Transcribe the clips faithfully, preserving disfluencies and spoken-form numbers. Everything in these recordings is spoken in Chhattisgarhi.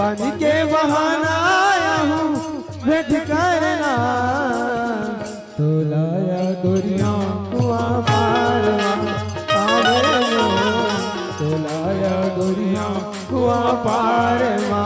पानी के बहाना आया हूँ भेंट करना। तोला या गोरिया कुआं पार मा, आवे लो। तोला या गोरिया कुआं पार मा।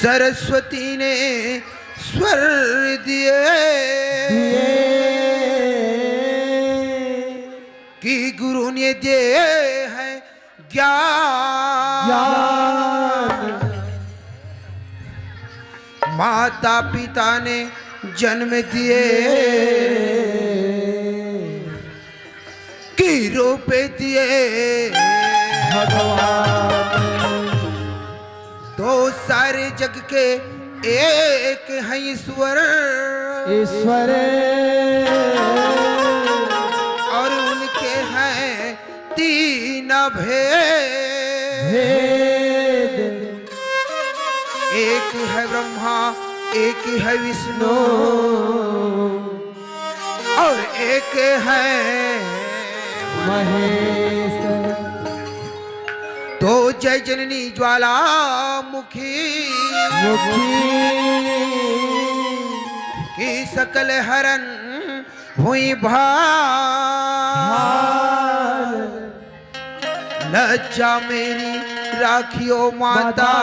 सरस्वती ने स्वर दिए कि गुरु ने दिए हैं ज्ञान। माता पिता ने जन्म दिए कि रूप दिए भगवान। तो सारे जग के एक हैं ईश्वर, ईश्वर। और उनके हैं तीन भेद। भेद। एक है ब्रह्मा, एक है विष्णु, और एक है महेश। तो जय जननी ज्वालामुखी मुखी। कि सकल हरन हुई भार। लज्जा मेरी राखियो माता, माता।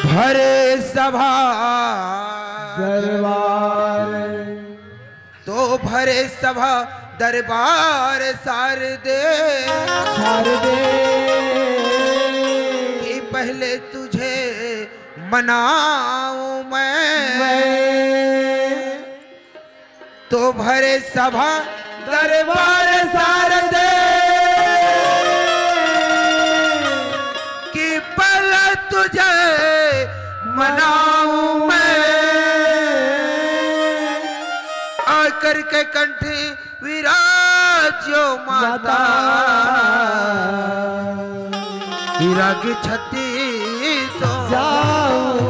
भरे सभा दरबार। तो भरे सभा दरबार शारदे, शारदे। कि पहले तुझे मनाऊं मैं। मैं। तो भरे सभा दरबार शारदे कि पहले तुझे मनाऊं मैं। आकर के कंठी विराजो माता। माता। विराग छत्तीसो जाऊं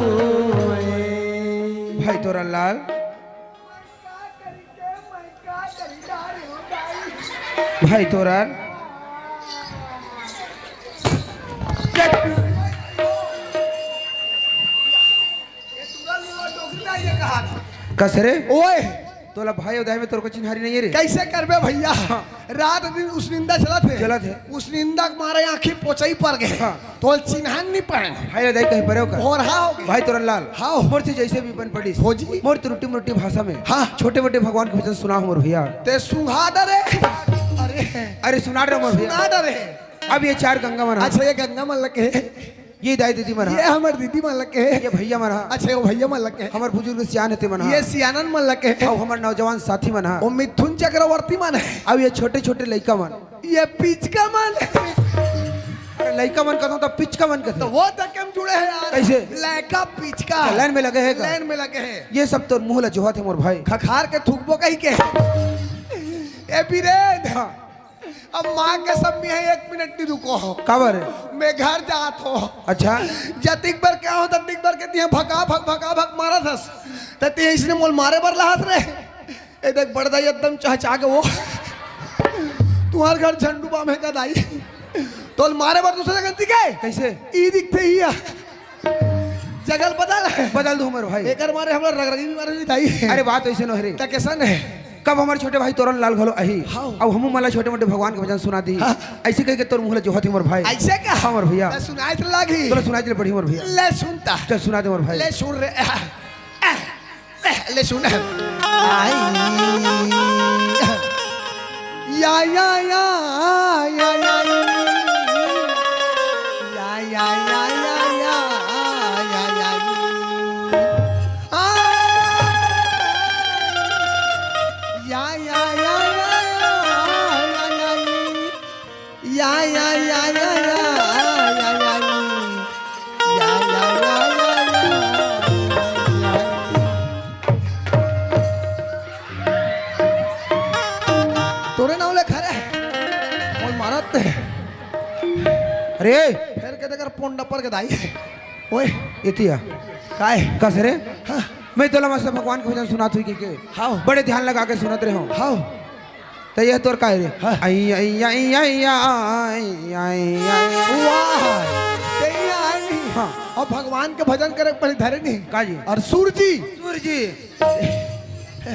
मैं। भाई तोरन लाल। भाई तोरन। कस रे? ओए! तोला भाई अउ दाई में तोर को चिन्हारी नहीं है रे? कैसे करबे भैया? हाँ। रात दिन उस निंदा चलत हे। चलत हे। उस निंदा के मारे आँखी पोचई पर गे। हाँ। तोल चिन्हन नहीं पाए। भाई रे दाई कहीं परे हो का? भोरहा हो गे। भाई तोरन लाल। हाँ। मोर से जैसे भी बन पड़िस। हो जी। मोर त्रुटि मुरुटि भाषा में। हाँ। छोटे मोटे भगवान के भजन सुना हो मोर भैया। ते सुंघा दे रे। अरे। अरे सुना रहे मोर भैया। सुना दे रे। अब ये चार गंगा मन हा। अच्छा, ये गंगा मन लगे। ये दाई दीदी मन हा। ये हमर दीदी मन लगे। ये भैया मन हा। अच्छा, वो भैया मन लगे। हमर बुजुर्ग सियान हे ते मन हा। ये सियानन मन लगे। अउ हमर नौजवान साथी मन हा। वो मिथुन चक्रवर्ती मन हे। अउ ये छोटे-छोटे लइका मन। ये पिचका मन। अरे लइका मन कथों त पिचका मन कथे। तो वो तक हम जुड़े हैं यार। कैसे? लइका पिचका। अच्छा, लाइन में लगे हे का? लाइन में लगे हे। ये सब तोर मुंह ला जोहत हे मोर भाई। खखार के थूकबो कही के। ए बीरेन। हाँ। अब माँ के सब में है, एक मिनट नहीं रुको हो। काबर? मैं घर जात हो। अच्छा। जतिक बर क्या हो, ततिक बर के तिहे भका भक, भका भक मारत हस। त तिहे इसने मोल मारे बर लाहत रे। ए देख, बड़ दाई एकदम चहचा के वो। तुम्हार घर झंडू बाम है का दाई? तोल मारे बर दूसरे गलती के? कैसे? ई दिखते ही है। जगल बदल। बदल दो हमर भाई। एकर मारे हमरा रगरगी बीमारी नहीं दाई। अरे बात ऐसे न हे रे। त कैसन है? कब हमर छोटे भाई तोरन लाल घलो आही। हाँ। अब हमू मन ला छोटे मोटे भगवान के भजन सुना दी। हाँ। ऐसे कह के तोर मुँह ला जोहत ही मोर भाई। ऐसे का? हाँ मोर भैया। त सुनाई त लागी। तोला सुनाई त पड़ी मोर भैया। ले सुनता। चल सुना दे मोर भाई। ले सुन रे। ले सुन। आई। या, या, या, या, या। या, या, या, या, या, या, या, या। आ। या, या, या, या, या, या, या, या। या, या, या, या, या, या, या। या, या, या, या, या, या, या। तोरे नाव ले खरे। कौन मारत हे? अरे! फेर के देकर पोंडा पर के दाई। ओए। एतिया। काय? कस रे? हाँ। मैं तोला मस्त भगवान के भजन सुनात हुई के, के। हाँ। बड़े ध्यान लगा के सुनत रहे हो। हाँ। त ये तोर काय रे? हाँ। आई, आई, आई, आई, आई, आई, आई, आई। वाह, ते ही आई। हाँ। और भगवान के भजन करे पहले धरे नहीं। का जी? और सूरजी। सूरजी।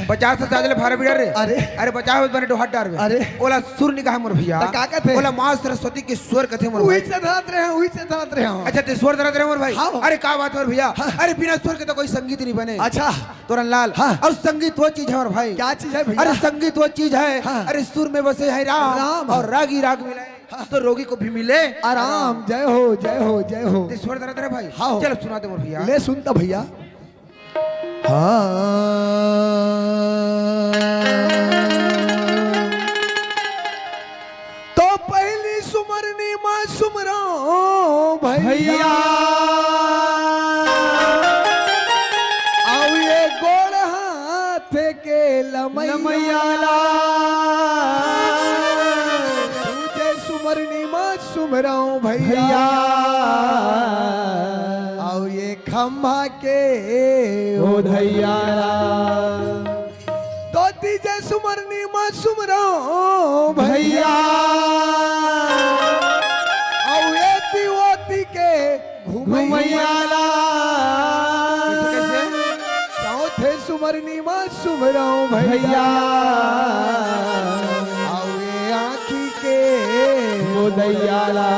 बचाव से साज ले भारा बिड़ा रे। अरे। अरे बचाव बने डोहर डार बे। अरे। ओला सुर निकाहे मोर भैया। त का कथे? ओला माँ सरस्वती के स्वर कथे मोर भाई। उही से धरत रहे, उही से धरत रहे। अच्छा, ते स्वर धरत रहे मोर भाई। हाँ। अरे का बात मोर भैया। हाँ। अरे बिना स्वर के तो कोई संगीत नहीं बने। अच्छा। तोरन लाल। हाँ। और संगीत वो चीज है मोर भाई। क्या चीज है भैया? अरे संगीत वो चीज है। हाँ। अरे सुर में बसे है राम। राम। और रागी राग मिलाए। हाँ। तो रोगी को भी मिले आराम। जय हो, जय हो, जय हो। ते स्वर धरत रहे भाई। हाँ हो। चल अब सुना दे मोर भैया। ले सुनता भैया। हाँ। तो पहली सुमरनी माँ सुमरो भैया। भैया। आउ ये गोड़ हाथ के लमैया। लमैया ला। तुझे सुमरनी माँ सुमरो भैया। भैया। आउ ये खंभा के ओ धैया ला। तो तीजे सुमरनी माँ सुमरो भैया। भैया। आउ एती ओती के घुमैया ला। कैसे, कैसे? चौथे सुमरनी माँ सुमरो भैया। भैया। आउ ये आँखी के ओ दैया ला।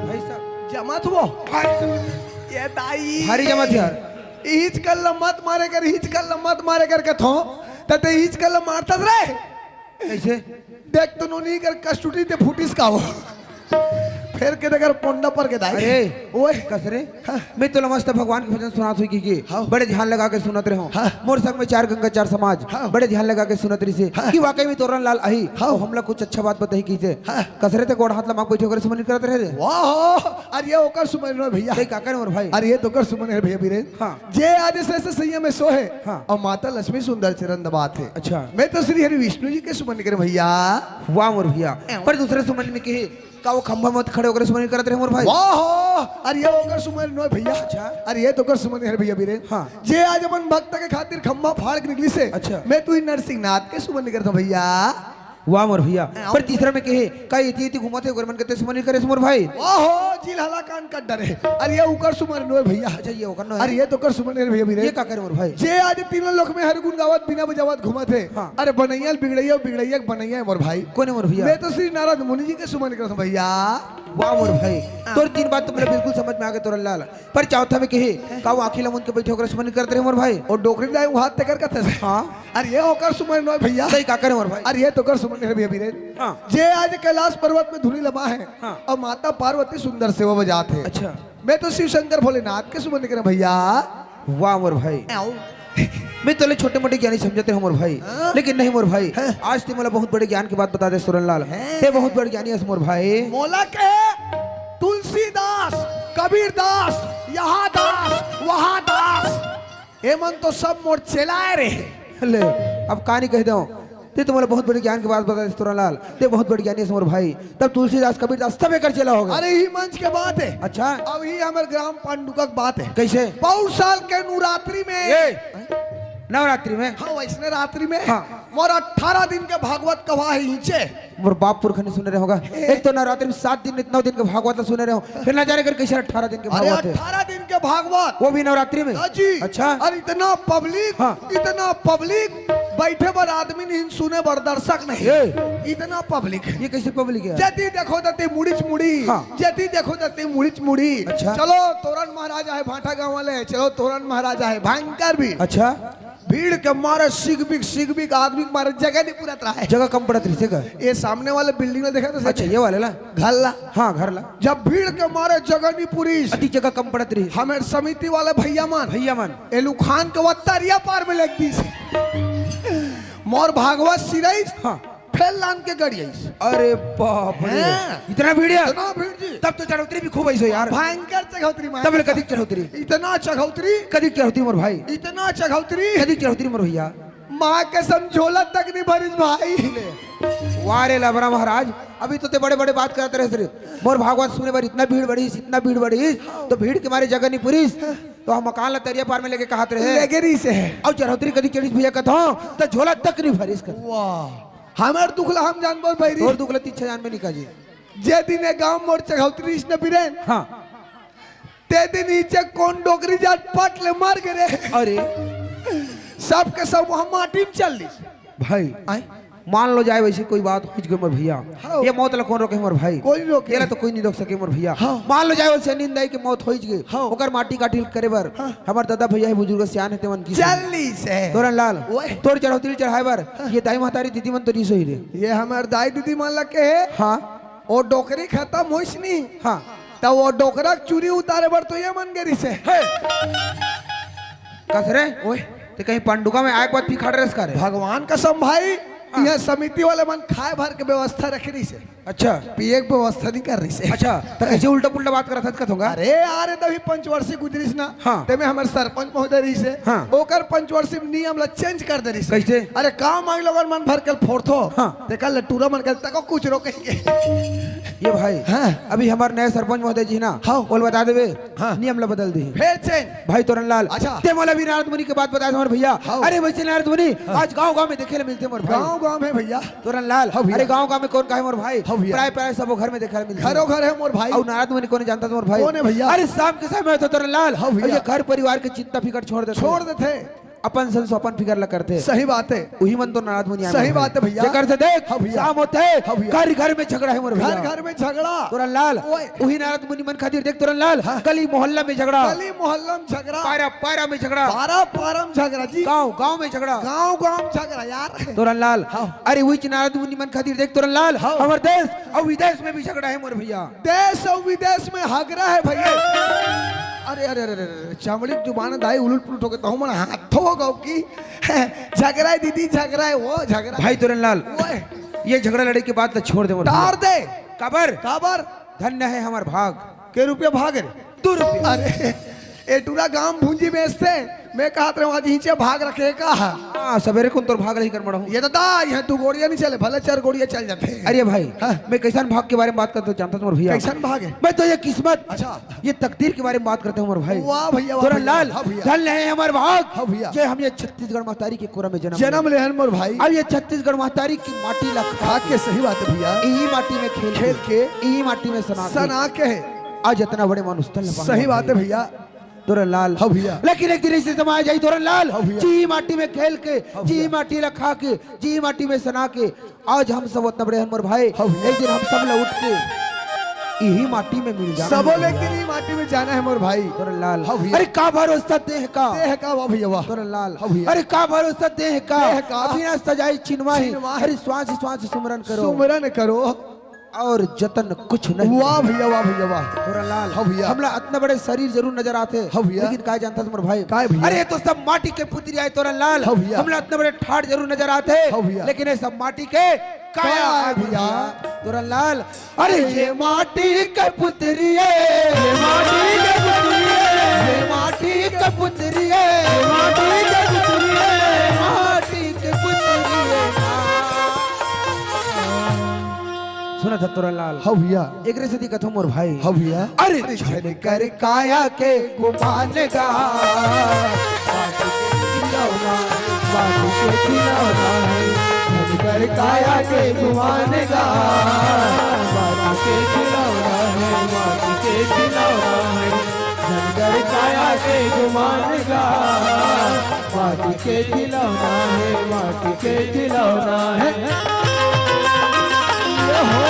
भाई साहब। जमत वो। भाई। ये दाई। भारी जमत यार। हिच कल्ला मत मारे कर, हिच कल्ला मत मारे कर कथो। त ते हिच कल्ला मारतस रे। कैसे? देख तो नोनी कर कस्तूरी ते फूटिस का हो। फेर के देख पोंडा पर के दाई। अरे, ओए। कस रे? हाँ। मैं तो मस्त भगवान के भजन सुनात हुई की, की। हाँ। बड़े ध्यान लगा के सुनत रहे हो। हाँ। मोर संग में चार गंगा चार समाज। हाँ। बड़े ध्यान लगा के सुनत रही से। हाँ। कि वाकई में तोरन लाल आही। हाँ। तो हमला कुछ अच्छा बात बताही की से। हाँ। कस रे ते गोड़ हाथ लमा के बैठे ओकर सुमन करत रहे रे। वाह। अरे ये ओकर सुमन नो भैया। ते का करे मोर भाई? अरे ये तो ओकर सुमन है भैया बीरेन। हाँ। जे आज से, से सैया में सोहे। हाँ। और माता लक्ष्मी सुंदर चरण दबात है। अच्छा। मैं तो श्री हरि विष्णु जी के सुमन करे भैया। वाह मोर भैया। एवं। पर दूसरे सुमन में कहे, का वो खंभा मत खड़े ओकर सुमन करत रहे मोर भाई? वाह। अरे ये ओकर सुमन नो भैया। अच्छा। अरे ये तो ओकर सुमन है भैया बीरेन। हाँ। जे आज अपन भक्त के खातिर खंभा फाड़ के निकली से। अच्छा। मैं तू ही नरसिंहनाथ के सुमन करता भैया। वाह मोर भैया। हाँ। पर तीसरा में कहे, का इति इति घूमत है, ओकर मन के ते सुमन करे मोर भाई। ओहो, जिल हला कान कट डरे। अरे ये ओकर सुमन नोय भैया। अच्छा, ये ओकर नोय। अरे ये तो ओकर सुमन है भैया बीरे। ये का करे मोर भाई? जे आज तीनों लोक में हर गुण गावत बिना बजावत घूमत है। हाँ। अरे बनैया बिगड़ैया, बिगड़ैया के बनैया है मोर भाई। कौन है मोर भैया? मैं तो श्री नारद मुनि जी के सुमन करत हूँ भैया। वाह मोर भाई। हाँ। तोर तीन बात तो मेरे बिल्कुल समझ में आ गए तोरन लाल। पर चौथा में कहे, का वो आँखी लमुन के बैठे ओकर सुमन करत रहे मोर भाई? और डोकरी दाई वो हाथ ते कर कथे से। हाँ। अरे ये ओकर सुमन नोय भैया। सही का करे मोर भाई? अरे ये तो ओकर सुमन है भैया बीरे। हाँ। जे आज कैलाश पर्वत में धुनी लमा है। हाँ। और माता पार्वती सुंदर सेवा बजात है। अच्छा। मैं तो शिव शंकर भोलेनाथ के सुमन करे भैया। वाह मोर भाई। आओ। मैं तो ले छोटे मोटे ज्ञानी समझते हो मोर भाई। हाँ। लेकिन नहीं मोर भाई। हाँ। आज ते मोला बहुत बड़े ज्ञान की बात बता दे सुरन लाल। हाँ। ते बहुत बड़े ज्ञानी है मोर भाई। मोला के तुलसीदास, कबीरदास, यहाँ दास, वहाँ दास। ए मन तो सब मोर चेलाए रे। ले, अब कहानी कह दो। ते तो मोला बहुत बड़े ज्ञान की बात बता दे सुरन लाल। ते बहुत बड़े ज्ञानी है मोर भाई। तब तुलसीदास, कबीरदास सब एकर चेला हो गए। अरे ही मंच के बात है। अच्छा। अब ही हमर ग्राम पांडुका के बात है। कैसे? पौष साल के नवरात्रि में। ए, नवरात्रि में? हाँ, वैसने रात्रि में। हाँ। मोर अठारह दिन के भागवत कहा है नीचे। मोर बाप पुरखा नहीं सुने रहे होगा। ए। एक तो नवरात्रि में सात दिन, नौ दिन के भागवत सुने रहे हो, फिर ना जाने कर कैसे अठारह दिन के अरे भागवत है। अठारह दिन के भागवत। वो भी नवरात्रि में? हाँ जी। अच्छा। और इतना पब्लिक, हाँ। इतना पब्लिक, बैठे बर आदमी नहीं, सुने बर दर्शक नहीं। ए। इतना पब्लिक है। ये कैसे पब्लिक है? जति देखो तति मुड़ीच मुड़ी। हाँ। जति देखो तति मुड़ीच मुड़ी। अच्छा। चलो तोरन महाराज आए भाटा गांव वाले, चलो तोरन महाराज आए भयंकर भी। अच्छा। भीड़ के मारे सिगबिक सिगबिक आदमी के मारे जगह नहीं पूरत रहा है। जगह कम पड़त रही का? ये सामने वाले बिल्डिंग में देखा तो अच्छा, ये वाले ला? घर ला। हाँ, घर ला। जब भीड़ के मारे जगह नहीं पूरी। अति जगह कम पड़त रही। हमें समिति वाले भैया मन। भैया मन। एलू खान के वत्ता रिया पार में लग दी से। मोर भागवत सिराइस। हाँ। फेल लान के गड़ियाइस। अरे बाप रे। हाँ। इतना भीड़ है? इतना भीड़ जी। तब तो चढ़ोतरी भी खूब ऐसो यार। भयंकर चढ़ोतरी मार। तब ले कदी चढ़ोतरी? इतना चढ़ोतरी। कदी चढ़ोतरी मोर भाई? इतना चढ़ोतरी। कदी चढ़ोतरी मोर भैया? माँ कसम झोला तक नहीं भरिस भाई। वाह रे लबरा महाराज, अभी तो ते बड़े-बड़े बात करत रहे सिर्फ। मोर भागवत सुने बर इतना भीड़ बढ़िस, इतना भीड़ बढ़िस, तो भीड़ के मारे जगह नहीं पुरिस, तो हम मकान ला तरिया पार में लेके कहत रहे। लेगे रही से है। अउ चढ़ोतरी कदी चढ़िस भैया कथो, तो झोला तक नहीं भरिस कथो। वाह, हमर दुख ला हम जानबो बैरी। तोर दुख ला तिच्छा जानबे नहीं काजी। जे दिन ए गांव मोर चढ़ोतरी न बिरेन। हाँ। ते दिन नीचे कोन डोकरी जात पट ले मर गे रे। अरे। सबके सब वहाँ माटी में चल दिस। भाई, आय? मान लो जाए वैसे कोई बात होइच गे मोर भैया, हाँ। ये मौत ला कौन रोके मोर भाई? कोई नहीं रोके। ये ला तो कोई नहीं रोक सके मोर भैया। हाँ। मान लो जाए वैसे नींद आई कि मौत होइच गे, हाँ। ओकर माटी काटी करे बर हाँ। हमर दादा भैया हे, बुजुर्ग सियान हे, तेमन की चल दिस हे। तोरन लाल, ओए। तोर चढ़ौती चढ़ाए बर हाँ। ये दाई महतारी दीदी मन तो नहीं सही रे। ये हमर दाई दीदी मन लगे हे। हाँ। वो डोकरी खत्म होइस नहीं। हाँ। त वो डोकरा के चूरी उतारे बर तो ये मन गे रिहिसे। हे। कस रे? ओए। ते कहीं पंडुका में आए के बाद पी खा डरेस का रे? भगवान कसम भाई, हाँ। ये समिति वाले मन खाए भर के व्यवस्था रखे रिहिसे। अच्छा। पिए के व्यवस्था नहीं कर रिहिसे। अच्छा, त कैसे उल्टा पुल्टा बात करत हस कथोंगा? अरे, अरे, तभी पंचवर्षी गुजरिस ना। हाँ। तेमे हमर सरपंच महोदय रिहिसे। हाँ। ओकर पंचवर्षी नियम ला change कर दे रिहिसे। कैसे? अरे, काम आई लोगन मन भर के फोड़थो। हाँ। तेकर ले टूरा मन के तको कुछ रोके। ये भाई, हाँ। अभी हमर नए सरपंच महोदय जी ना, हाँ। ओला बता देबे, हाँ। नियम ला बदल दी। फिर change। भाई तोरन लाल, अच्छा। ते मोला भी नारद मुनि के बात बताए हमर भैया। हाँ। अरे वैसे नारद मुनि हाँ। आज गांव-गांव में देखे ले मिलथे मोर भाई। गांव-गांव में भैया। तोरन लाल, हाँ भैया। अरे गांव-गांव में कौन का हे मोर भाई? हाँ भैया। प्राय-प्राय सबो घर में देखे ले मिलथे। घरो घर हे मोर भाई। अउ नारद मुनि कोन जानत मोर भाई? कोन हे भैया? अरे शाम के समय होथे तोरन लाल, हाँ भैया। अउ ये घर परिवार के चिंता फिकर छोड़ देथे। छोड़ देथे। अपन संग सो अपन फिकर ला करथे। सही बात हे। उही मन तो नारद मुनि आए सही बात हे भैया। जेकर से देख, हाँ भैया। शाम होथे, हाँ भैया। घर घर में झगड़ा हे मोर भैया। घर घर में झगड़ा। तोरन लाल, ओए। उही नारद मुनि मन खातिर देख तोरन लाल, हाँ। गली मोहल्ला में झगड़ा। गली मोहल्ला में झगड़ा। पारा पारा में झगड़ा। पारा पारा में झगड़ा जी। गांव गांव में झगड़ा। गांव गांव में झगड़ा यार। तोरन लाल, हाँ। अरे उहीच नारद मुनि मन खातिर देख तोरन लाल, हाँ। हमर देश अउ विदेश में भी झगड़ा हे मोर भैया। देश अउ विदेश में हगरा हे भैया। अरे, अरे, अरे, अरे, अरे, चमड़ी के जुबान दाई उलट पुलट होके तहु मन हाथो हो गौ की। झगरा हे दीदी, झगरा हे, वो झगरा। भाई तोरन लाल, ओए। ये झगड़ा लड़ाई के बात तो छोड़ दे मोर टार भैया। दे। काबर? काबर? धन्य हे हमर भाग। के रुपया भाग रे? दू रुपया। अरे, ए टूरा गांव भूंजी बेचथे, मैं कहत रहे आज हिंचे भाग रखे का? हाँ, सवेरे कुन तोर भाग रही कर मड़हूँ। ये दादा, यहाँ दू गोड़िया नहीं चले, भले चार गोड़िया चल जाथे। अरे भाई, हाँ। मैं कैसन भाग के बारे में बात करत हों जानत हस मोर भैया? कैसन भाग हे? मैं तो ये किस्मत, अच्छा। ये तकदीर के बारे में बात करत हों मोर भाई। वाह भैया, वाह तोरन भैया, लाल, हाँ भैया। धन्य हे हमर भाग, हाँ भैया। जे हम ये छत्तीसगढ़ महतारी के कोरा में जनम जनम लेहन मोर भाई। अब ये छत्तीसगढ़ महतारी की माटी ला खा खा के, सही बात हे भैया। इही माटी में खेल खेल के, के, इही माटी में सना के। सना के हे। आज इतना बड़े मानुष तन ला सही बात हे भैया। तोरन लाल। हाँ भैया। लेकिन एक दिन ऐसे समय आ जाही तोरन लाल, हाँ भैया। जी माटी में खेल के, हाँ जी भैया। माटी ला खा के, जी माटी में सना के, आज हम सब उतना बड़े हन मोर भाई। हाँ भैया। एक दिन हम सब ला उठ के इही माटी में मिल जाना सबो हे लोग एक भैया। दिन इही माटी में जाना हे मोर भाई। तोरन लाल। हाँ भैया। अरे का भरोसा देह का। देह का, वाह भैया, वाह। तोरन लाल। हाँ भैया। अरे का भरोसा देह का। देह का। बिना सजाए छिनवा हे। छिनवा हे। अरे श्वास श्वास सुमरन करो। सुमरन करो। अउ जतन कुछ नहीं। वाह भैया, वाह भैया, वाह। तोरन लाल। हाँ भैया। हमला अतना बड़े शरीर जरूर नजर आथे। हाँ भैया। लेकिन काय जानत हस मोर भाई? काय भैया? अरे ये तो सब माटी के पुतरी आय तोरन लाल। हाँ भैया। हमला अतना बड़े ठाट जरूर नजर आथे। हाँ भैया। लेकिन ये सब माटी के काया काया आय भैया। भैया। तोरन लाल। अरे ये माटी के पुतरी हे, ये माटी के पुतरी हे, ये माटी के पुतरी हे, ये माटी के पुतरी हे, माटी के पुतरी हे। सुनत हस तोरन लाल। हाँ भैया। एकरे सेती कथों मोर भाई। हाँ भैया। अरे झन कर काया के गुमान गा। माटी के खिलौना, माटी के खिलौना हे। झन कर काया के गुमान गा। माटी के खिलौना हे, माटी के खिलौना हे। झन कर काया के गुमान गा। माटी के खिलौना हे, माटी के खिलौना हे। ये हो।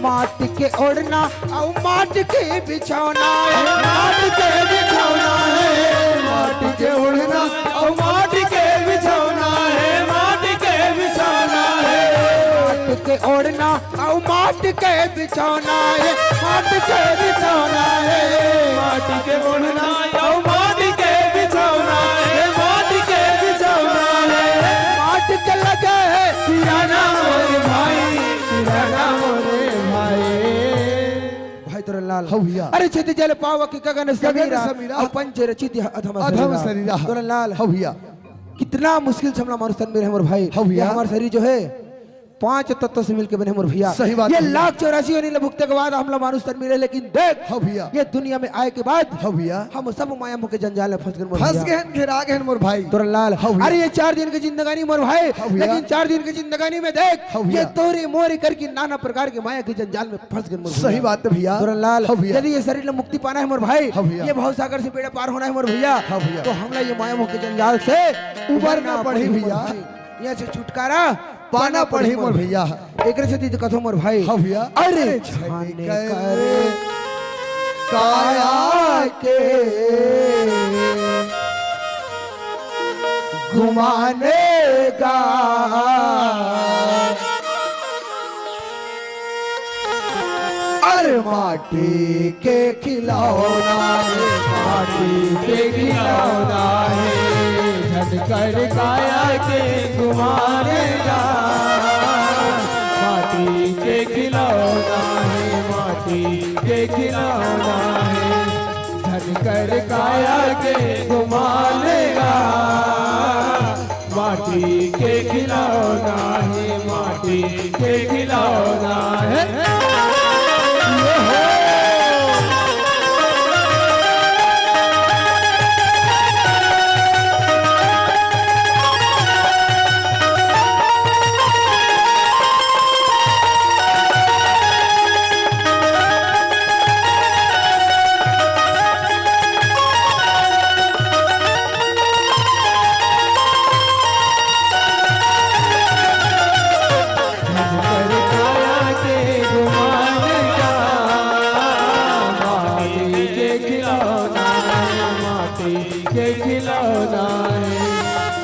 माटी के ओढ़ना अउ माटी के बिछौना हे, माटी के बिछौना हे, माटी के ओढ़ना अउ माटी के बिछौना हे, माटी के बिछौना हे। माटी के ओढ़ना अउ माटी के बिछौना हे, माटी के बिछौना हे। माटी के ओढ़ना अउ माटी के बिछौना हे, माटी के बिछौना हे। माटी के लगे हे सिराना मोरे भाई, सिराना मोरे भाई। भाई तोरन लाल। हाँ भैया। अरे छिति जल पावक गगन गगन समीरा, समीरा। अउ पंच रचित यह अधम अधम शरीरा। शरीरा। तोरन लाल। हाँ भैया। कितना मुश्किल से हमला मानुष तन मिले हे मोर भाई। हाँ भैया। ये हमर शरीर जो हे, पांच तत्व से मिलके बने मोर भैया। सही बात ये भैया। लाख चौरासी योनि ले भुगते के बाद हमला मानुष तन मिले, लेकिन देख, हाँ भैया। ये दुनिया में आए के बाद हाँ भैया। हम सब माया मोह के जंजाल में फंस गए मोर फंस भैया। गए हैं, घेरा गए हैं मोर भाई। तोरन लाल, हाँ भैया। अरे ये चार दिन की जिंदगानी मोर भाई, हाँ भैया। लेकिन चार दिन की जिंदगानी में देख, हाँ भैया। ये तोरे मोरे करके नाना प्रकार के माया के जंजाल में फंस गए मोर भैया। सही बात है भैया। तोरन लाल, हाँ भैया। यदि ये शरीर में मुक्ति पाना है मोर भाई, हाँ भैया। ये भवसागर से बेड़ा पार होना है मोर भैया, हाँ भैया। तो हमला ये माया मोह के जंजाल से उबरना पड़ही मोर भैया। भाई। यहाँ से छुटकारा पाना पड़ही मोर भैया। एकरे सेती तो कथो मोर भाई। हाँ भैया। अरे अरे छन छन कर कर काया के घुमाने का। अरे माटी के खिलौना है, माटी के खिलौना है, झटकर काया के घुमाने का। माटी के खिलौना है, माटी के खिलौना है, झटकर काया के घुमाने का। माटी के खिलौना है, माटी के खिलौना है। ये हो। माटी के खिलौना है, माटी के खिलौना है,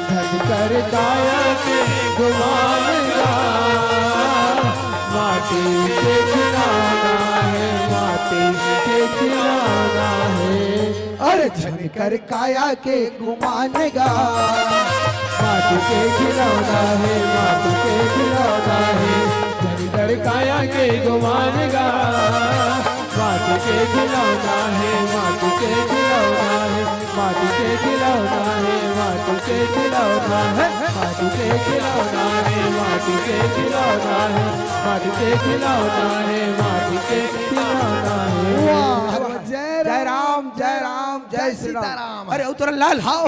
झटकर काया के घुमाने का। माटी के खिलौना है, माटी के खिलौना है। अरे झटकर काया के घुमाने का। माटी के खिलौना है, माटी के खिलौना है, झटकर काया के घुमाने का। माटी के खिलौना है, माटी के खिलौना है, माटी के खिलौना है, माटी के खिलौना है, माटी के खिलौना है, माटी के खिलौना है, माटी के खिलौना है, माटी के खिलौना है। वाह, जय जय राम, राम, जय जय राम, जय जय श्री राम। सीताराम। अरे, अउ तोरन लाल। हाँ।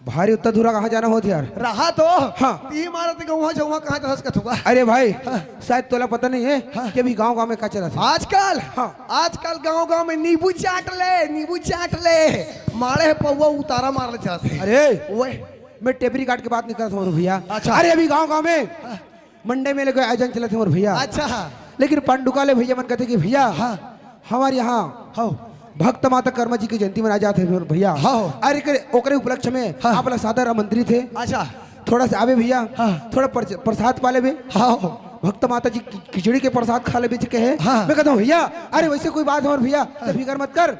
भारी उत्ता धुरा कहाँ जाना होत यार? रहा तो। हाँ। ती मारत गौवा जौवा कहाँ तहस कथुआ। अरे भाई, हाँ। शायद तोला पता नहीं है हाँ। कि अभी गाँव गाँव में का चलत है। आजकल? हाँ। आजकल गाँव गाँव में नींबू चाट ले, नींबू चाट ले। मारे है पौवा उतारा मार ले जात है। अरे, ओए। मैं टेपरी काट के बात नहीं करत हूँ भैया। अच्छा। अरे अभी गाँव गाँव में हाँ। मंडई मेला के आयोजन चलत हे मोर भैया। अच्छा। लेकिन पंडुका ले भैया मन कहते कि भैया, हाँ। हमारे यहाँ हाँ। भक्त माता कर्मा जी की जयंती मनाए जात हे मोर भैया। हाँ। अरे एकरे, ओकरे उपलक्ष्य में हाँ। आप ला सादर आमंत्रित हे। अच्छा। थोड़ा सा आबे भैया, हाँ। थोड़ा प्रस-, प्रसाद पा लेबे। हाँ। भक्त माता जी की खिचड़ी के प्रसाद खा लेबे जी कहे। हाँ। मैं कहता हूँ भैया, अरे वैसे कोई बात हे मोर भैया, हाँ। तो फिकर मत कर।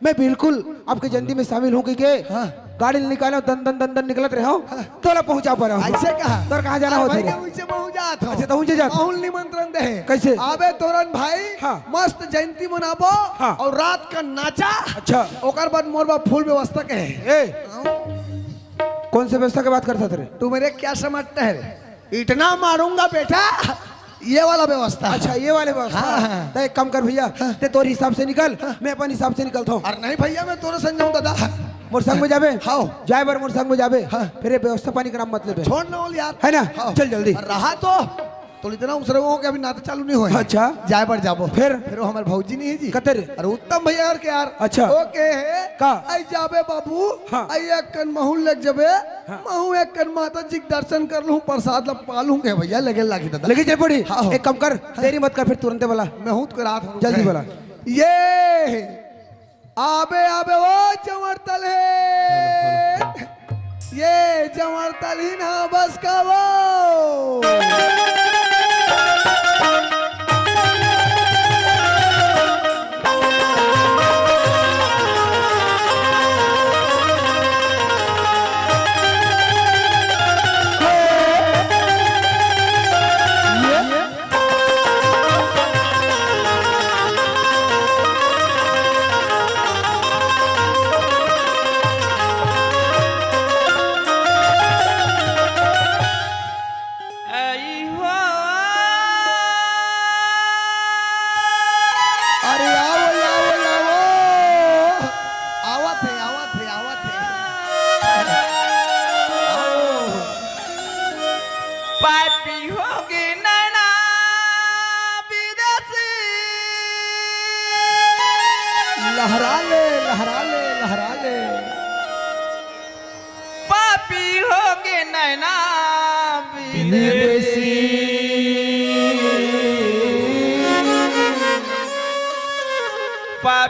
मैं बिल्कुल आपके जयंती में शामिल हूँ कहिके हाँ। गाड़ी निकाले हूँ, दन दन दन दन निकलत रहे हूँ, हाँ। तोला पहुँचा पा रहा हूँ। ऐसे कहा? तोर कहाँ जाना अरे होत भाई, हे? मैं उनसे पहुँच जात हूँ। अच्छा, तो उनसे जात। माहौल निमंत्रण दे हे। कैसे? आबे तोरन भाई, हाँ। मस्त जयंती मनाबो हाँ। और रात का नाचा। अच्छा। ओकर बाद मोर बा full व्यवस्था के हे। ए, हाँ। कौन से व्यवस्था के बात करता रे? तू मेरे क्या समझता है रे? इतना मारूंगा बेटा, ये वाला व्यवस्था। अच्छा, ये वाले व्यवस्था। हाँ, हाँ। तो एक काम कर भैया, हाँ। ते तोर हिसाब से निकल, हाँ। मैं अपन हिसाब से निकलता हूँ। अरे नहीं भैया, मैं तोरे संग जाऊँ दादा। मोर संग में जाबे? हाँ। जाए बर मोर संग में जाबे? हाँ। फिर ये व्यवस्था पानी के नाम मत लेबे। छोड़ ना बोल यार। है ना? हाँ। चल जल्दी। रहा तो, तो इतना उसरे हो कि अभी नाता चालू नहीं होए। अच्छा। जाए बर जाबो। फिर? फिर वो हमारे भौजी नहीं है जी। कते रे? अरे उत्तम भैया यार के यार। अच्छा। वो के हे? का? आई जाबे बाबू। हाँ। आई एक कन महूँ लग जाबे। हाँ। महूँ एक कन माता जी के दर्शन कर लूँ, प्रसाद ला पा लूँ के भैया, लगे लागी दादा। लगे जाए पड़ी। हाँ, हो। एक काम कर, हाँ। देरी मत कर, फिर तुरंते बोला। मैं हूँ तो रात हो जल्दी गए। बोला। ये आबे, आबे, ओ जमर तलहे। ये जमर तलही ना बस का वो।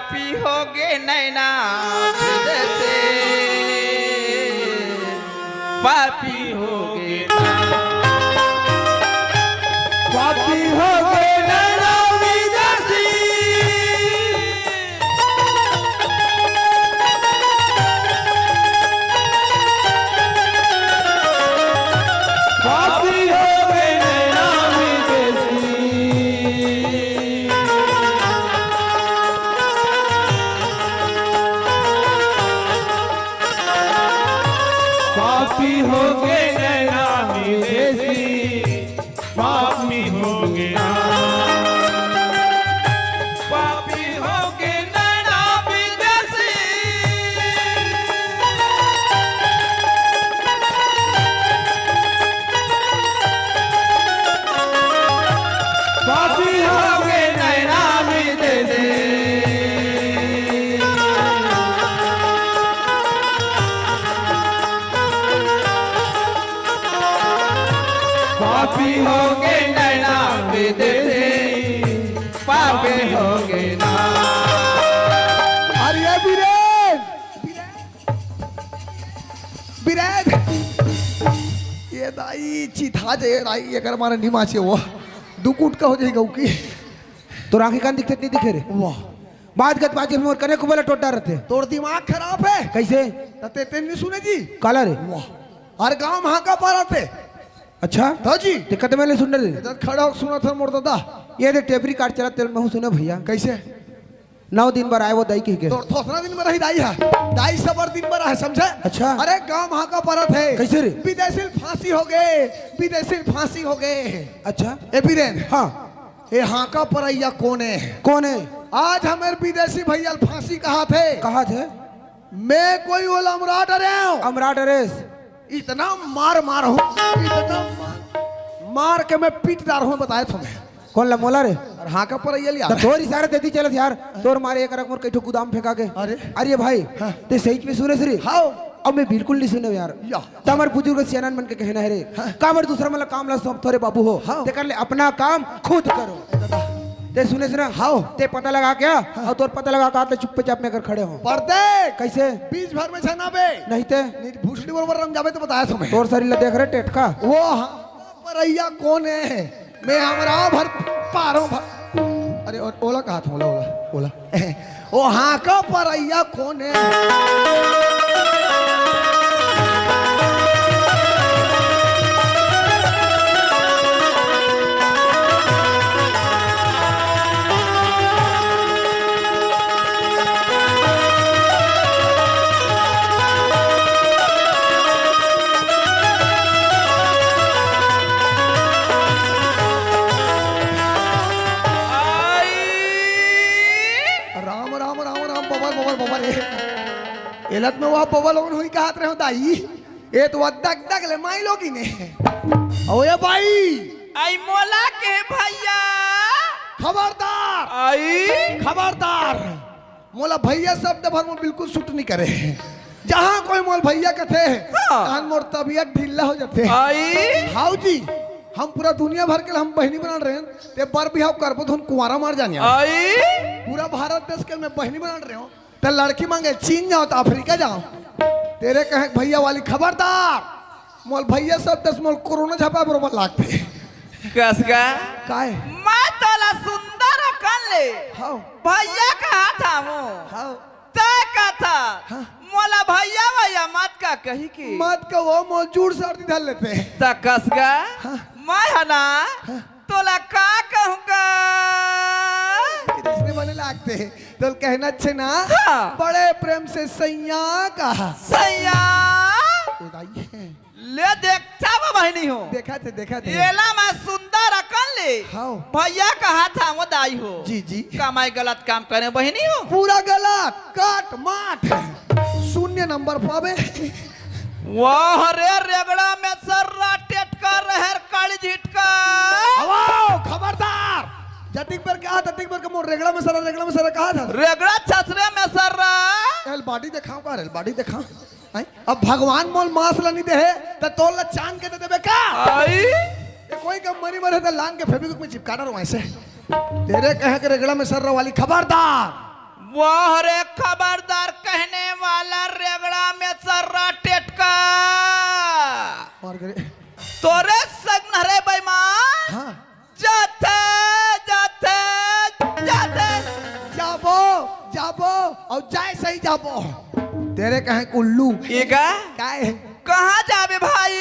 पापी होगे नैना विदेशी, पापी होगे ना। पापी होगे नैना विदेशी। पापी होगे नैना विदेशी। पापी होगे नैना विदेशी, पापी होगे ना। पापी होगे नैना विदेशी। पापी होगे नैना विदेशी। पापी होगे नैना विदेशी, पापी होगे ना। अरे ये बीरेन, बीरेन, ये दाई चिथा जे दाई, एकर मारे निमा छे वो दू कुटका हो जाएगा उकी। तोर आँखी कान दिखत नहीं दिखे रे? वाह। बात गत बात के मोर कने कुबला टोटा रहते। तोर दिमाग खराब है। कैसे? त ते, ते नहीं सुने जी। काला रे? वाह। हर गांव में हाका पारत हे। अच्छा? हाँ जी। ते कते मेले सुन रे? इधर खड़ा होके सुना था मोर दादा। ये दे टेप रिकॉर्ड चला तेल महू सुने भैया। कैसे? नौ दिन बर आए वो दाई कह के। तोर थोथना दिन बर ही दाई है। दाई सबर दिन बर है, समझे? अच्छा। अरे गांव में हाका पारत हे। कैसे रे? विदेशी ल फांसी होगे, विदेशी ल फांसी होगे। अच्छा। ए बीरेन। हाँ। ए हाका परैया कोन हे? कोन हे? आज हमर विदेशी भैया ल फांसी कहात हे। कहात हे? मैं कोई ओला अमरा डरेंव। अमरा डरेस। इतना मार मारहूं, इतना मार, मार के मैं पीट डारहूं, बताए तुम्हें। कोन ला, मोला रे? अरे हाका परैया लिया। त तोर इशारा देती चलत यार, तोर मारे एक रकम कई ठो गुदाम फेंका के। अरे। अरे भाई, हाँ। ते सही में सुने रे? हाव। अब मैं बिल्कुल नहीं सुने यार। या। त हमर बुजुर्ग सियानन मन के कहना है रे, हाँ। काबर दूसरा मन ला काम ला सौंपथो रे बाबू हो, हाँ। तेकर ले अपना काम खुद करो। ए दादा। ते सुने सुना? हाव। ते पता लगा क्या? हाँ। अउ तोर पता लगा का, ते चुप्पे चाप में अगर खड़े हो। परदे। कैसे? बीच भर में छना बे। नहीं ते? नहीं, भूसड़ी बरोबर रम जाबे त बताया तुम्हें। तोर शरीर ला देख रे टेटका। वो हाँ, परैया कोन हे? मैं हमरा भर पारो भर। अरे, ओ-, ओला कहात हूँ, ओला, ओला, ओला। ओ हाका परैया कोन हे? Ram, Ram, Ram, Ram, bubble, bubble, bubble, ए। एलत में वो बबल लोगन हुई कहत रहे हो, दाई। ए तो दग दग ले माई लोगी ने। ओ ए भाई। आई मोला के भैया। खबरदार। आई। खबरदार। मोला भैया शब्द भर में बिल्कुल सूट नहीं करे। जहाँ कोई मोल भैया कथे, हाँ। तहाँ मोर तबीयत ढीला हो जाथे। आई। हाव जी, हम पूरा दुनिया भर के हम बहिनी बना रहे हैं, ते बर बिहाव करबो धुन कुंवारा मार जानिया। आई। पूरा भारत देश के मैं बहिनी बना रहे हूँ, ते लड़की मांगे चीन जाओ तो अफ्रीका जाओ। तेरे कहे भैया वाली खबरदार। मोल भैया शब्द से मोल कोरोना झपा बरोबर लागथे। कस का? काय? मैं तोला सुंदर अकन ले। हाँ। भैया कहत हवं। हाँ। तैं कहत हस, हाँ। मोला भैया भैया मत कह कहि के। मत कहो, मोल जूड़ सर्दी धर लेथे। त कस का? हाँ। मैं ह ना, हाँ। तोला का कहूँ का? इसने बने लागथे। तोल कहना अच्छे ना? हाँ। बड़े प्रेम से सैया कहा। सैया। ओ दाई। ले देखत हस बहिनी हो। देखत हे, देखत हे। एला मैं सुंदर अकन ले। हाँ। भैया कहत हवं दाई हो। जी, जी। का मैं गलत काम करेंव बहिनी हो? पूरा गलत, कट माट। शून्य नंबर पाबे। वाह रे रेगड़ा में सर्रा टेटका रहर काली झिटका। हवाओ, खबरदार। जतिक बेर कहा, ततिक बेर के मोर रेगड़ा में सर्रा, रेगड़ा में सर्रा कहा था। रेगड़ा छसरे में सर्रा। एल बॉडी देखाओ का रे, एल बॉडी देखाओ। हैं? अब भगवान मोल मांस ला नहीं दे हे, त तोल ला चांद के दे देबे का? आई। ये कोई कम मरी मरे त लांग के फेविक्विक में चिपका डालो ऐसे। तेरे कहे के रेगड़ा में सर्रा वाली खबरदार। वाह रे, खबरदार कहने वाला रेगड़ा में सर्रा टेटका। मार गे रे। तोरे संग न रे बेईमान। हाँ। जाथे, जाथे, जाथे। जाबो, जाबो, अउ जाय सही जाबो। तेरे कहे उल्लू। एगा? काय? कहाँ जाबे भाई?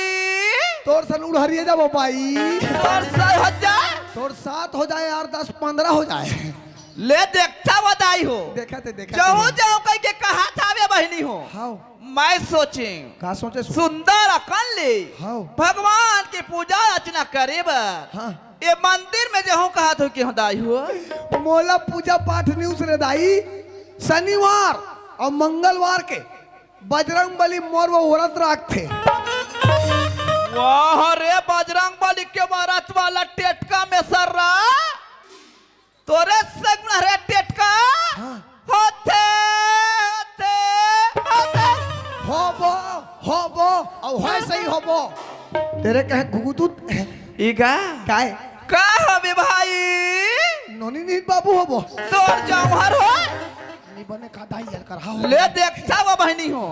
तोर सन उड़हरिया जाबो भाई। तोर सही हो जाय। तोर सात हो जाय यार, दस पन्द्रह हो जाय। ले देखता वो दाई हो। देखा थे, देखा जाहूं थे। जाहूं कहिके कहा था वे बहिनी हो। हाँ। मैं सोचें। का सोचे सो? सुंदर अकन ले। हाँ। भगवान के पूजा अर्चना करे बर। हाँ। ये मंदिर में जाहूं कहा थो कि हो दाई हो। मोला पूजा पाठ नहीं उसरे दाई। शनिवार अउ मंगलवार के बजरंग बली मोर वो व्रत राखथे। वाह रे, बजरंग बली के व्रत वाला टेटका में सर्रा। तोरे संग न रे टेटका। हाँ। होथे, होथे, होथे। होबो, होबो, अउ होय सही होबो। तेरे कहे घुघुतुत। एगा? काय? का होबे भाई? नोनी नीत बाबू होबो। तोर जौहर हो? नी बने का दाई यार कर, हाँ। ले देखता वो बहिनी हो।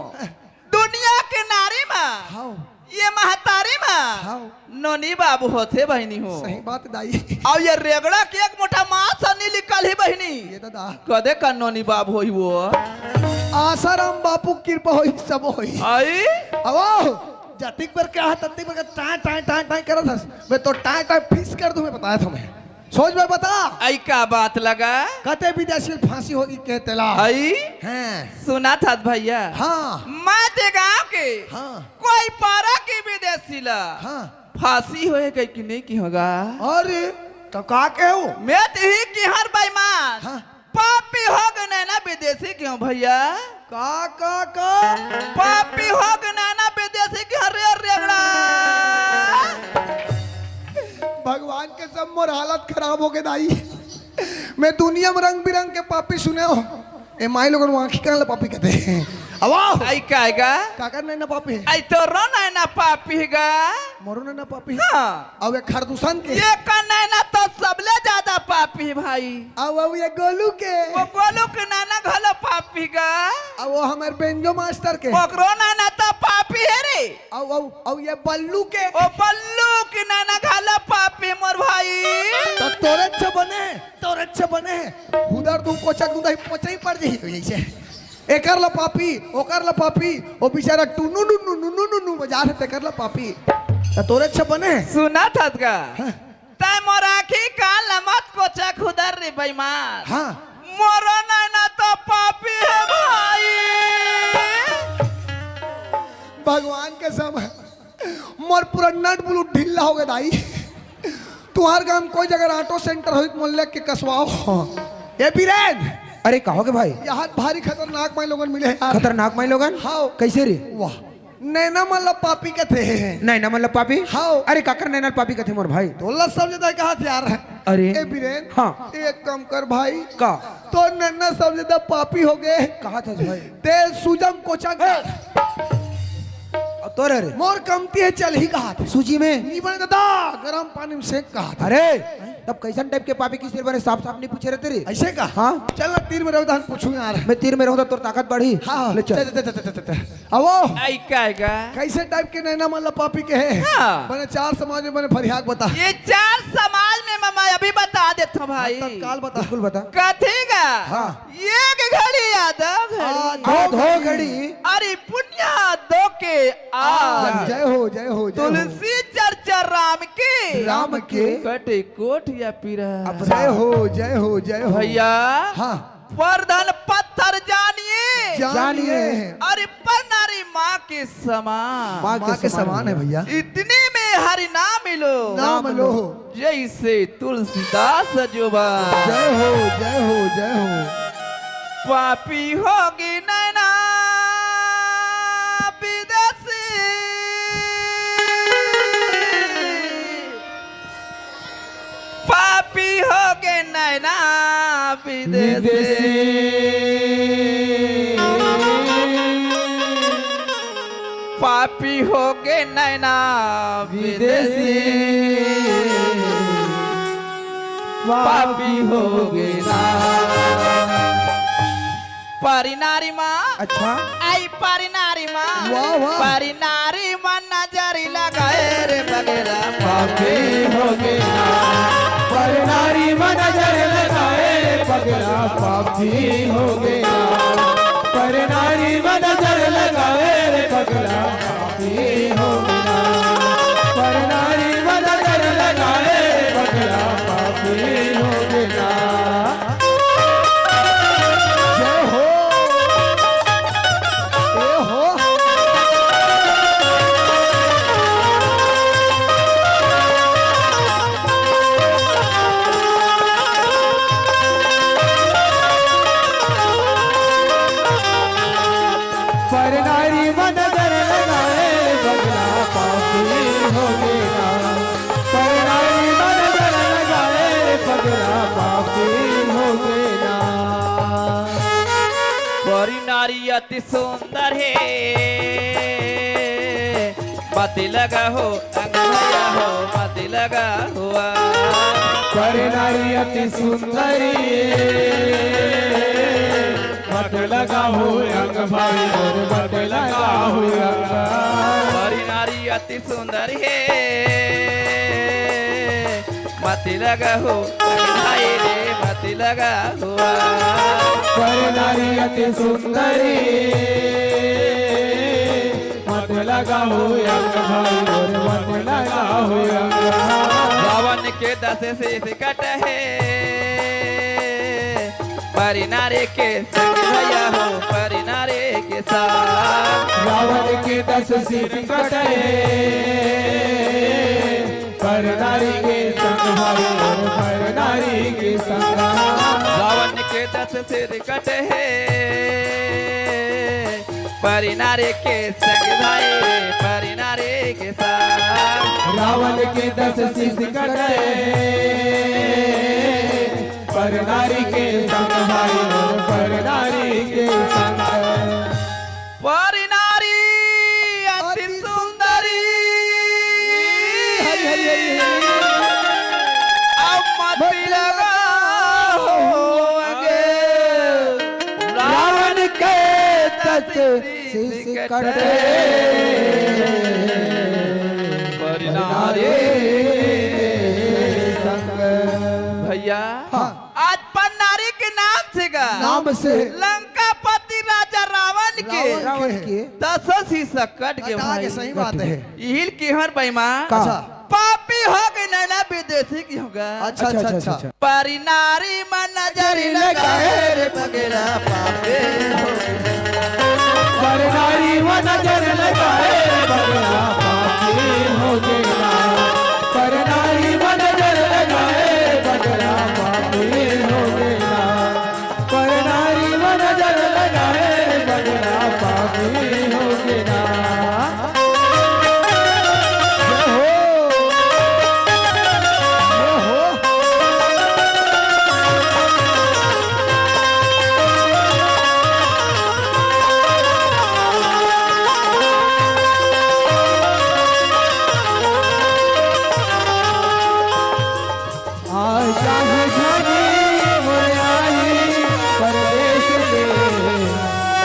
दुनिया के नारी मा, हाँ। ये महतारी मा, हाँ। नोनी बाबू होथे बहिनी हो। सही बात दाई। अउ ये रेगड़ा के एक मोटा मास नी निकलही बहिनी। ये दादा। कदे का नोनी बाबू होही वो। आसाराम बापू कृपा होही, सब होही। आई? अवो, जतिक पर क्या है, ततिक पर क्या टाय, टाय, टाय, टाय करत हस। मैं तो टाय, टाय फीस कर दूं, मैं बताया था मैं। सोच में बता। आई का बात लगा? कते विदेशी ल फांसी होगी के तेला। आई? हैं। सुना था भैया। हाँ। मैं ते गांव के हाँ। कोई पारा के विदेशी ला हाँ। फांसी होए गई कि नहीं कि होगा? अरे, तो का कहूं? मैं ते ही कि हर बेईमान। हाँ। पापी होगे नैना विदेशी क्यों भैया? का, का, का? पापी होगे नैना विदेशी क्यों रे रेगड़ा? भगवान के सब मोर हालत खराब होगे दाई। मैं दुनिया में रंग बिरंग के पापी सुने हो। ए माई लोगन आँखी कान ला पापी कहते हैं। अब आओ। आई का आएगा? काकर नैना पापी है? आई तोरो नैना पापी गा। मोरो नैना पापी है? हाँ। अब एक खरदूषण के? ये का नैना तो सबले ज्यादा पापी है भाई। अब, अब ये गोलू के? वो गोलू के नैना घलो पापी गा। अब वो हमारे बेंजो मास्टर के? ओकरो नैना तो पापी है रे। अब, अब, अब ये बल्लू के? वो बल्लू के नैना घलो पापी मोर भाई। तो तोरे अच्छा बने, तोरे अच्छा बने। उधर तुम कोचक दूंदा ही पोचा ही पड़ जाही जैसे। एकर ला पापी, ओकर ला पापी, ओ बेचारा टुनु नुनु नुनु नुनु बजा रहे तेकर ला पापी। त तोरे अच्छा बने? सुना था का? हाँ। तै मोर आँखी कान ला मत कोचा खुदर रे बेईमान। हाँ। मोरो नैना तो पापी है भाई। भगवान कसम है। मोर पूरा नट बुलट ढीला हो गया दाई। तुहार गांव कोई जगह ऑटो सेंटर होई त मोला लेके कसवाओ। ए बीरेन। अरे का होगे भाई? यहाँ भारी खतरनाक माई लोगन मिले हैं यार। खतरनाक माई लोगन? हाँ। कैसे रे? वाह। नैना मन ला पापी कथे। नैना मन ला पापी? हाँ। अरे काकर नैना ला पापी कथे मोर भाई? तोला सब जगह कहा थे यार। अरे। ए बीरेन। हाँ। एक काम कर भाई। का? तो नैना सब जगह पापी होगे। कहा था भाई? तेल सूजम कोचक ए! डाल। अब तोर रे। मोर कमती है, चल ही कहा था। सूजी में? नी बने दादा, गरम पानी में सेक कहा था। अरे, तब कैसन टाइप के पापी किस बने, साफ साफ नहीं पूछे रहते रे। ऐसे का? हाँ। चल ना, तीर में रहो, तहन पूछूं यार। मैं तीर में रहूं तो तोर ताकत बढ़ी। हाँ, ले चल। चल, चल, चल, चल, चल। अब वो आई का, आई का? कैसे टाइप के नैना मन ला पापी कहे? हाँ। बने चार समाज में बने फरियाक बता। ये चार समाज में मैं अभी बता देता हूँ भाई। हाँ, तत्काल बता। बिल्कुल बता। कथी का? हाँ। एक घड़ी आधा घड़ी। आधा आधा घड़ी। घड़ी। अरे पुण्य दो के आज। जय हो, जय हो, जय हो। तुलसी चर्चा राम के। राम के। कटे कोठ या पीरा। अब जय हो, जय हो, जय हो। भैया। हाँ। परधन पत्थर जानिए। जानिए। अरे पर नारी माँ के समान। माँ के माँ के समान समान है है। भैया। इतने में हरि नाम लो। नाम लो। जैसे तुलसीदास जो बा। जय हो, जय हो, जय हो। पापी होगी नैना विदेशी। पापी होगे नैना विदेशी। विदेशी। पापी होगे नैना विदेशी। विदेशी। पापी होगे ना। परी नारी मा। अच्छा। आई परी नारी मा। वाह, वाह। परी नारी मा नजर लगाए रे पगला पापी हो गे ना। परी नारी मा नजर लगाए रे पगला पापी हो गे ना। परी नारी मा नजर लगाए रे पगला पापी हो गे ना। परी नारी मा नजर लगाए रे पगला पापी हो गे ना। जय हो। ए हो। परी नारी मा नजर लगाए पगला पापी हो गे ना। परी नारी मा नजर लगाए पगला पापी हो गे ना। परी नारी अति सुंदर हे, मत लगा हो अंग भैया हो, मत लगा हुआ। परी नारी अति सुंदरी, मत लगा हो अंग भाई और मत लगा हो अंग। परी नारी अति सुंदर हे, मत लगा हो अंग भाई रे, मत लगा हुआ। परी नारी अति सुंदरी, मत लगा हो अंग भाई और मत लगा हो अंग। रावण के दस शीश कटे हे, परी नारी के संग भैया हो, परी नारी के संग। रावण के दस शीश कटे हे, परी नारी के संग भाई और परी नारी के संग। रावण के दस शीश कटे हे, परी नारी के संग भाई रे, परी नारी के संग। रावण के दस शीश कटे, परी नारी के संग भाई हो, परी नारी के संग। परी नारी अति सुंदरी। हरि, हरि, हरि, हरि। अब मत लगा हो अंग। रावण के दस शीश कटे। परी नारी संग। भैया, हाँ। आज परी नारी के नाम से गा, नाम से। लंकापति राजा रावण के, रावण के। दसों शीश कट गे कटा भाई। के, सही बात है। इहिल किहर बइमा। का? अच्छा। पापी हो गे नैना विदेशी की होगा। अच्छा, अच्छा, अच्छा, अच्छा। परी नारी मा नजर लगाए रे पगला पापी हो गे। परी नारी मा नजर लगाए रे पगला पापी हो गे ना। परी नारी मा नजर लगाए रे पगला पापी हो गे ना। परी नारी मा नजर लगाए रे पगला पापी हो गे ना। जय हो। जय हो। आ चाहे घनी मोर आई परदेस ले,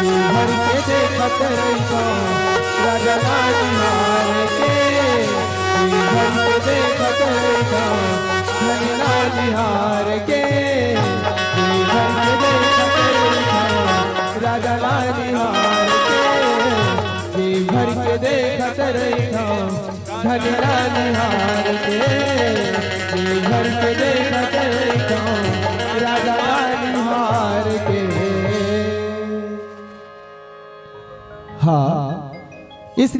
जी भर के देखत रहिथंव राजा ला निहार के, जी भर के देखत रहिथंव धनी ला निहार के, जी भर के देखत रहिथंव राजा ला निहार के, जी भर के देखत रहिथंव धनी ला निहार के, जी भर के देखत रहिथंव राजा ला निहार के। हाँ।